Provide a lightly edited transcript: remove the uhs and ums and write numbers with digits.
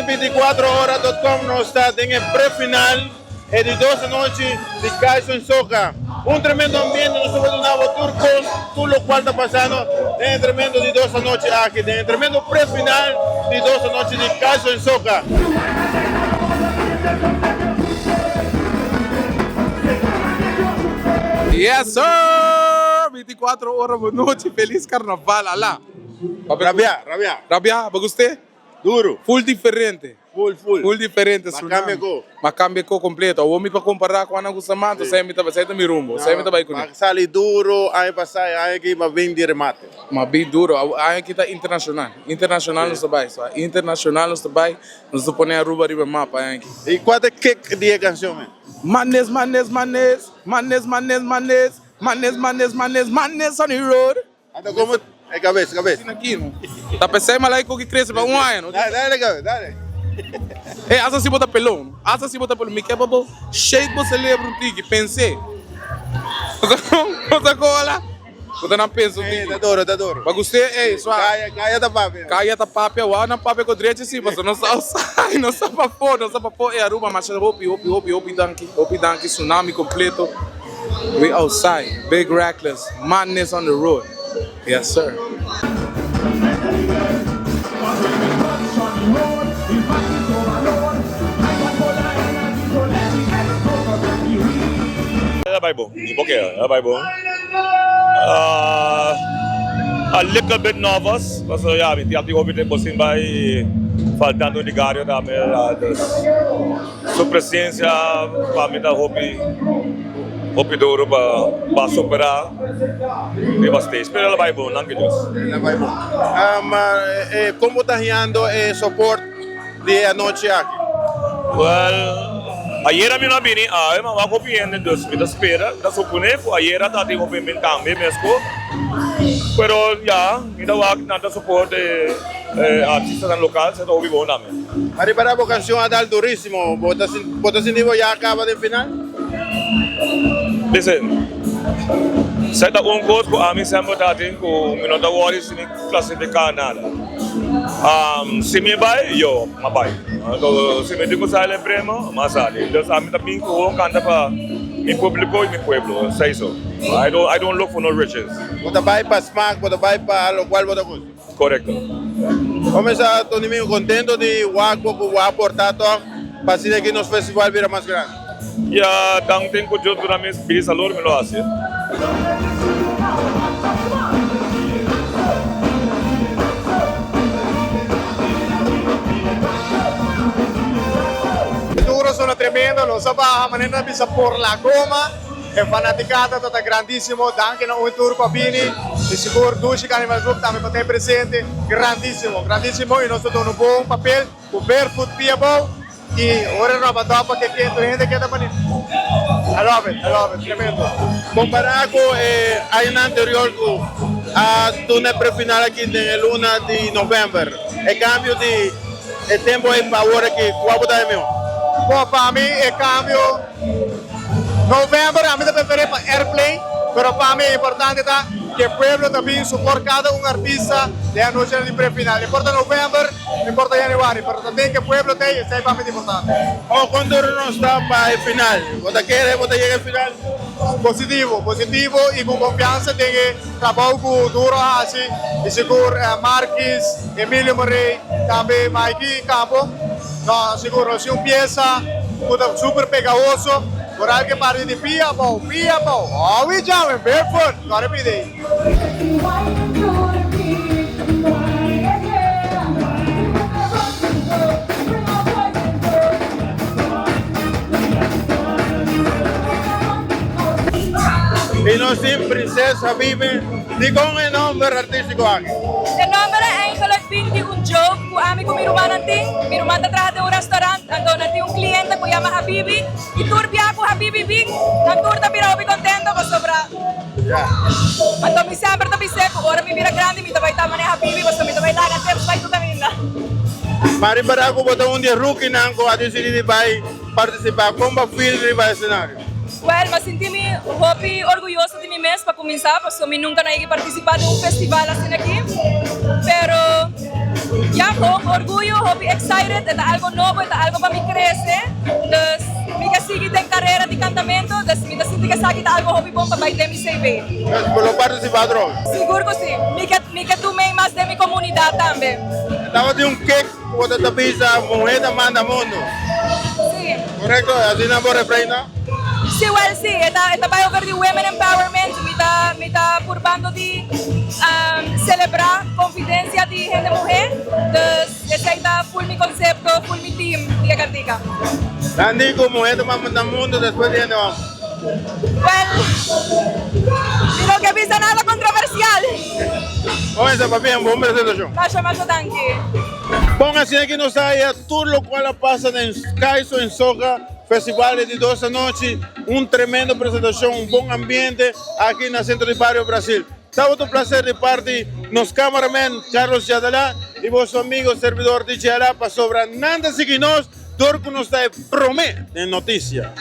di 24ora.com nos ta den e pre-final e di dos anochi di Kaiso Soca. Un tremendo ambiente, nos ta duna bo tur cos, tur locual ta pasando den e tremendo di dos anochi aki, den e tremendo pre-final di dos anochi di Kaiso Soca. Yes sir! 24 ora bo nochi, feliz carnaval, ala! Rabia, rabia. Rabia, bo gust'é? Duro. Full diferente. Full, full. Full diferente. Ma cambia co. Ma cambia co completo. Awor mi pa compara cu Ana Guzamán, to mi ta, ta mi rumbo. Esei mi ta bai cune. Ma sali duro aña pasa y aña aki ma bin di remate. Ma bin duro. Aña aki ta internacional. Internacional nos ta bai. So, internacional nos ta bai. Nos ta pone Aruba riba e mapa aña aki. Y cua ta e kick di e cancion men? Madness, madness, madness. Madness, madness, madness. Madness, madness, madness. Madness on the road. Anda como e cabeza, cabeza. Asina aki no. Ta pesey malai cu ki crece pa un aña no. Dale, dale cabeza, dale. Ey, hasta si bo ta pelon. Hasta si bo ta pelon. Mi ke pa bo shake bo celebro un tiki, pense. Bo ta cola? Bo ta nan pensa un tiki. Ey, ta duro, ta duro. Pa guste, ey, swa. Caya, caya ta papia. Caya ta papia, wou nan papia cu drechi si, pasobra nos ta outside, nos ta pafo, nos ta pafo. Ey, Aruba, masha hopi, hopi, hopi, hopi danki. Hopi danki, tsunami completo. We outside, big reckless, madness on the road, yes sir. El a bai bon, mi por kere, el a bai bon. A little bit nervous, pasobra ya mi tin hopi tempo sin bai faltando di gario tambe, dus. Su presencia pa mi ta hopi hopi duro pa pa supera riba stage pero el a bai bon danki Dios. El a bai bon. Con bo ta hañando e support di e anochi aki? Well ayera mi no a bini awe ma wak hopi hende dus mi ta spera mi ta supone cu ayera ta tin hopi hende tambe mesco pero ya mi ta wak nan ta support e artistanan local esei ta hopi bon tambe. A ripara bo cancion a dal durisimo, bo ta bo ta sinti bo ya a caba den final? Listen, esei ta un cos cu ami semper ta tin cu mi no ta worry si mi clasifica nada. Si mi bai, yo, m'a bai. Anto si mi tin cu sali e premio, m'a sali. Dus ami ta bin cu gewoon canta pa mi publico y mi pueblo, esei so. I don't, I don't look for no riches. Bo ta bai pa smaak, bo ta bai pa locual bo ta gusta. Korekto. Comenzá Tony Mingo contento di wak bo cu bo a aporta toch pa asina ki nos festival bira mas grandi. Ya tan ten cu Dios duna mi bidi salor mi lo haci. Duro sona tremendo, nos a baha manera na bisa por la goma. E fanaticada ta ta grandisimo, danki na un tur cu a bini y sigur Dushi Carnival Group tambe pa ta presente, grandisimo, grandisimo y nos ta duna un bon papel cu Barefoot pia abou y ora roba dop pa keken tur hende keda bani I love it, I love it, tremendo. Compara cu e añanan anterior cu a tuna e prefinal aki den e luna di november, e cambio di e tempo ey pa awor aki, cua bo ta e miho? Bo, pa mi e cambio. November ami ta preferé pa airplane, pero pa mi e importante ta ke pueblo ta bin suport kada un artista den anochinan di prefinal. No importa november, no importa januari, pero ta den ke pueblo ta ei, esei pa mi ta importante. Oh, kon duro nos ta pa e final? Bo ta kere bo ta yega e final? Positivo, positivo i ku konfiansa den e trabou ku Duro a hasi i sigur Marquis, Emilio Morey, tambe Mikey Campo. No, sigur no si un piesa cu ta super pegahoso, por al ke parti di pia abou, pia abou, oh we jamming barefoot, no repite ei. Y nos tin Prinses Habibe, dicon e nomber artistico aki? E nomber a eigenlijk bin di un joke. Ku ami ku mi rumannan tin. Mi ruman ta traha den un restaurant, anto nan tin un kliente ku yama Habibi, i tur bia ku Habibi bin, nan tur ta bira hopi kontento pasobra. Anto mi semper ta bis'é ku ora mi bira grandi mi ta bai ta manera Habibi pasobra mi ta bai laga tips bai tur kaminda. Mari para ku bo ta un di e rookinan ku a disidí di bai partisipá, kon bo a feel riba e senario? Wèl, mi a sinti mi hopi orguyoso di mi mes pa kuminsá, pasobra mi nunka no a yega partisipá den un festival asina aki. Pero. Ja, gewoon orguyo, hopi excited, e ta algo nobo, e ta algo pa mi crece. Dus mi ke sigui den carera di cantamento, dus mi ta sinti cu esaki ta algo hopi bon pa bay den mi CV. Dus bo lo participa atrobe? Sigur cu si. Mi ke mi ke tumey mas den mi comunidad tambe. Tabatin un kick cu bo ta ta bisa muhe ta manda mundo. Si. Correcto? Asina bo refrein no? Si, wel si. E ta e ta bay over di women empowerment. Mi ta mi ta purbando di celebra confidencia di hende muhe. Dus esey ta full mi concepto, full mi team di e cantica. Nan di cu muhe ta manda mundo despues di hende homber. Wel, mi no ke bisa nada controversial. Comensa papia, bon presentacion. Masha masha danki. Bon asina ki nos ta haya tur locual a pasa den Kaiso en Soca Festival di dos anochi. Un tremendo presentacion, un bon ambiente aki na Centro di Bario Brasil. Tabata un placer di parti nos cameraman Carlos Yadalá y boso amigo servidor DJ Alá pasobra nan ta sigui nos dor cu nos ta e prome den noticia.